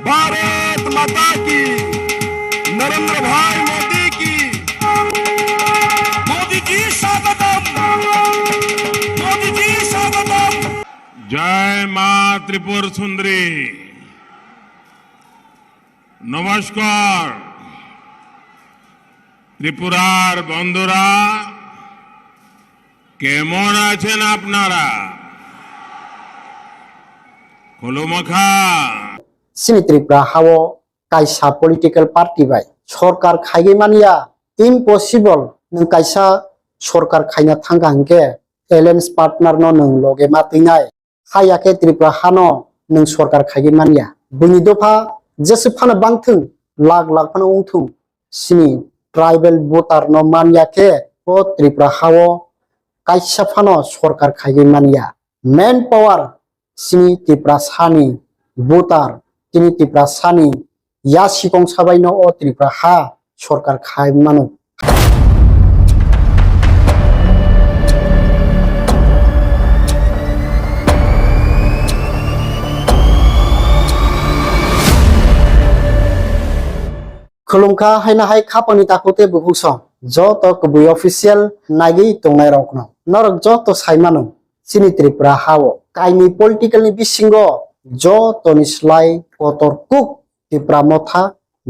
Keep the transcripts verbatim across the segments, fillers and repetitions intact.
भारत माता की, नरेंद्र भाई मोदी की। मोदी जी स्वागतम, मोदी जी स्वागतम। জয় মা ত্রিপুর সুন্দরী। নমস্কার। ত্রিপুরার বন্ধুরা, কেমন আছেন আপনারা? খুলুমুখা। Chini Tripura hao kaisa political party bai sorkar khaigwi manya, impossible. Nwng kaisa sorkar khaina thangkha hinkhe alliance partner no nwng loge ma twinai. Haya khe Tripura hano nwng sorkar khaigwi manya. Buini dopha jeswk phano bangthwng, lakh lakh phano wngthwng, chini tribal voter no manya khe o Tripura hao kaisa phano sorkar khaigwi manya. Main power chini Tiprasani voter, chini Tiprasani ya sikong sabaino o Tripura ha sorkar khai mano. Khulumkha haina hai khapangni takhuk tei bukhuk song joto kubui official naigwi tongnai rokno norok joto sai mano. Chini Tripura hao kaini political ni bisingo jotoni slai kotor kuk Tipra Motha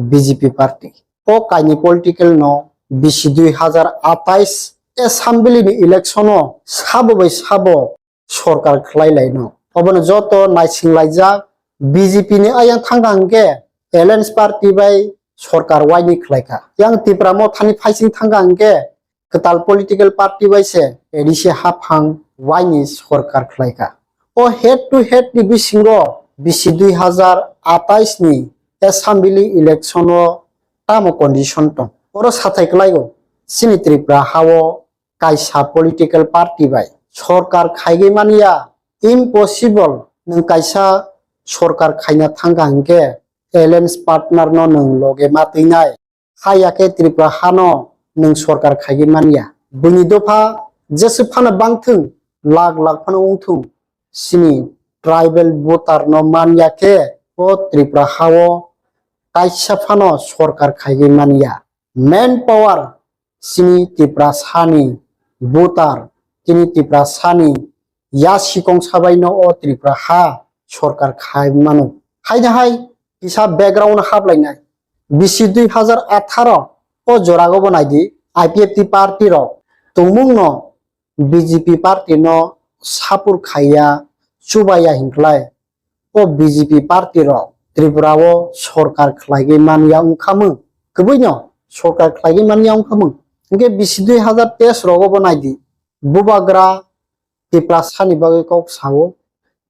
B J P party. O kaini political no bisi dui hazar atais assembly ni election o sabo bai sabo sorkar khlai lai no. Obono joto naising laijak. B J P ni ayang thangkha hinkhe alliance party bai sorkar waini khlai kha. Yang Tipra Motha ni phaising thangkha hinkhe kwtal political party bai se A D C haphang waini sorkar khlai kha. O head to head ni bisingo bisi dui hazar atais ni assembly election o tamo condition tong. Oro sathai kwlaigo chini Tripura hao kaisa political party bai sorkar khaigwi manya, impossible. Nwng kaisa sorkar khaina thangkha hinkhe alliance partner no nwng loge ma twinai. Haya khe Tripura hano nwng sorkar khaigwi manya. Buini dopha jeswk phano bangthwng, lakh lakh phano wngthwng, chini tribal voter no manya khe o Tripura hao kaisa phano sorkar khaigwi manya. Main power chini Tiprasani voter, chini Tiprasani ya sikong sabaino o Tripura ha sorkar khai mano. Haina hai kisa background haplainai. Bisi dui hazar atharo o jorago bo naidi, I P F T party rok tongmung no B J P party no sapur khaiya, chubaya hinklai. O B J P party rok Tripura o sorkar khlaigwi manya wngkhamung, kwbwino sorkar khlaigwi manya wngkhamung. Hinkhe bisi dui hazar teis rogo bo naidi, bubagra Tiprasani bagwi kok sao,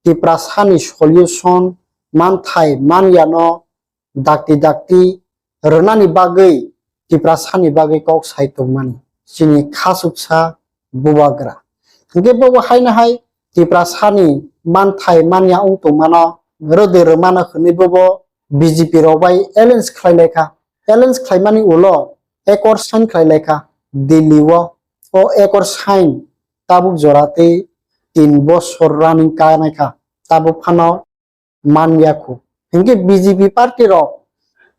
Tiprasani solution manthai manyano dakti dakti rwnani bagwi Tiprasani bagwi kok sai tongmani chini khasuksa bubagra. Hinkhe bobo haino hai Tiprasani manthai manya wng tongmano rwdwi rwmano hwnwi bobo B J P rok bai alliance khlai lai kha. Alliance khlaimani ulo accord sign khlai lai kha Delhi o. O accord sign tabuk jora tei tin bosor running kanai kha. Tabuk phano man ya khu. Hinkhe B J P party rok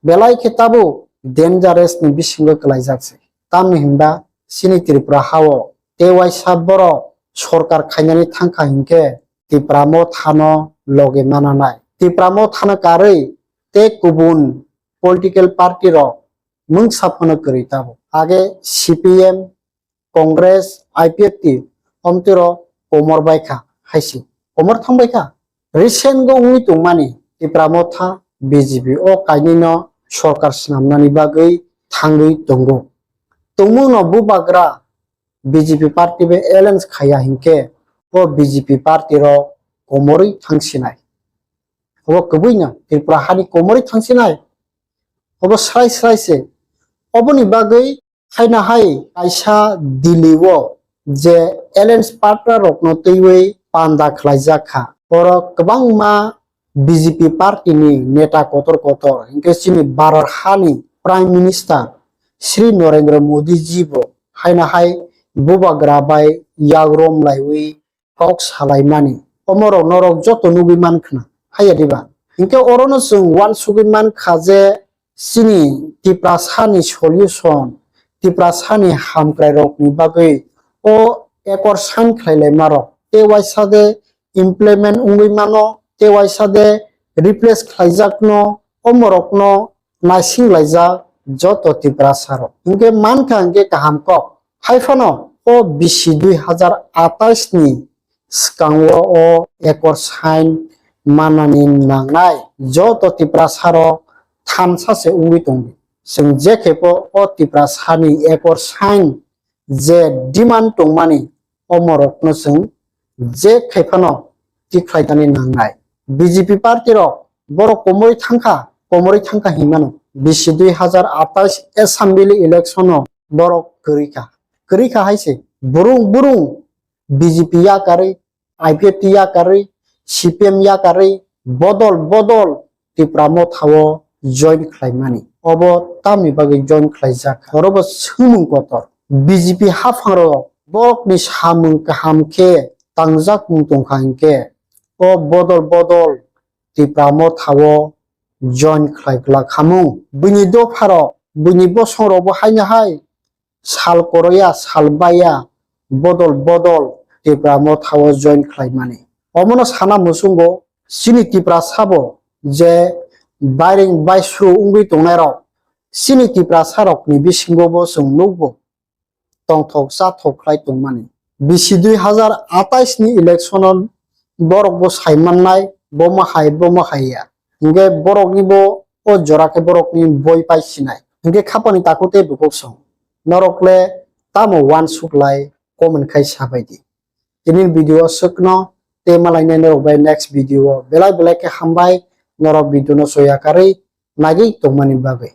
belai khe tabuk dangerous ni bisingo kwlaijak se. Tamni hinba chini Tripura hao tei waisa borok sorkar khainani thangkha hinkhe Tipra Mothano loge mananai. Tipra Mothano karwi tei kubun political party rok mungsa phano kwrwi tabuk. Age C P M, Congress, I P F T omtwiro komor baikha hai se. Komor thang baikha. Recent go wngwi tongmani Tipra Motha B J P o kainwino sorkar swnamnani bagwi thangwi tongo. Tongmungno bubagra B J P party bai alliance khaiya hinkhe o B J P party rok komorwi thangsinai. Obo kwbwino Tripura hani komorwi thangsinai. Obo srai srai se. Oboni bagwi haino hai kaisa Delhi o je alliance partner rokno twiwi panda khlaijak kha. Oro kwbangma B J P party ni neta kotor kotor, hinkhe chini Bharat hani Prime Minister Shri Narendra Modi ji bo haino hai bubagra bai yagrom laiwi kok salaimani. Omorok norok joto nugwi mankhna, haiya diba? Hinkhe orono chwng uansugwi mankha je chini Tiprasani solution, Tiprasani hamkrairokni bagwi o accord sign khlailaimarok tei uaisa de implement wngwi mano, tei uaisa de replace khlaijakno, omorokno naisinglaijak joto Tiprasarok. Hinkhe mankha hinkhe kaham kok. Haiphano o bisi dui hazar atais ni swkango o accord sign manani nangnai joto Tiprasarok thansa se wngwi tongdi. Chwng je khe pho o Tiprasani accord sign je demand tongmani, omorokno chwng je khai phano tikhlai tani nangnai. B J P party rok borok komorwi thangkha, komorwi thangkha hinmano. Bisi dui hazar atais assembly election o borok kwrwi kha. Kwrwi kha hai se burung burung B J P yakarwi, I P F T yakarwi, C P M yakarwi, bodol bodol Tipra Motha o join khlaimani. Obo tamni bagwi join khlaijak? Oro bo swngmung kotor. B J P haphangrok borokni samung kaham khe tangjakmung tongkha hinkhe o bodol bodol Tipra Motha o join khlai glak hamung. Buini dopharok, buini bosongrokbo haino hai sal koroya, sal baiya, bodol bodol Tipra Motha o join khlaimani. Omono sana muchungo chini Tiprasa bo je bairing baisru wngwi tongnairok, chini Tiprasarokni bisingo bo chwng nukgo tongthok chathok khlai tongmani. Bisi dui hazar atais ni election o borok bo sai mannai, bomo hai, bomo hai ya. Hinkhe borokni bo o jora khe borokni boi pai sinai. Hinkhe khapani takhuk tei bukhuk song. Norok le tamo uansuk lai comment khai sabai di. Tini video o swkno tei malainai norok bai next video o. Belai belai khe hambai norok video no soya karwi nagwi tongmani bagwi.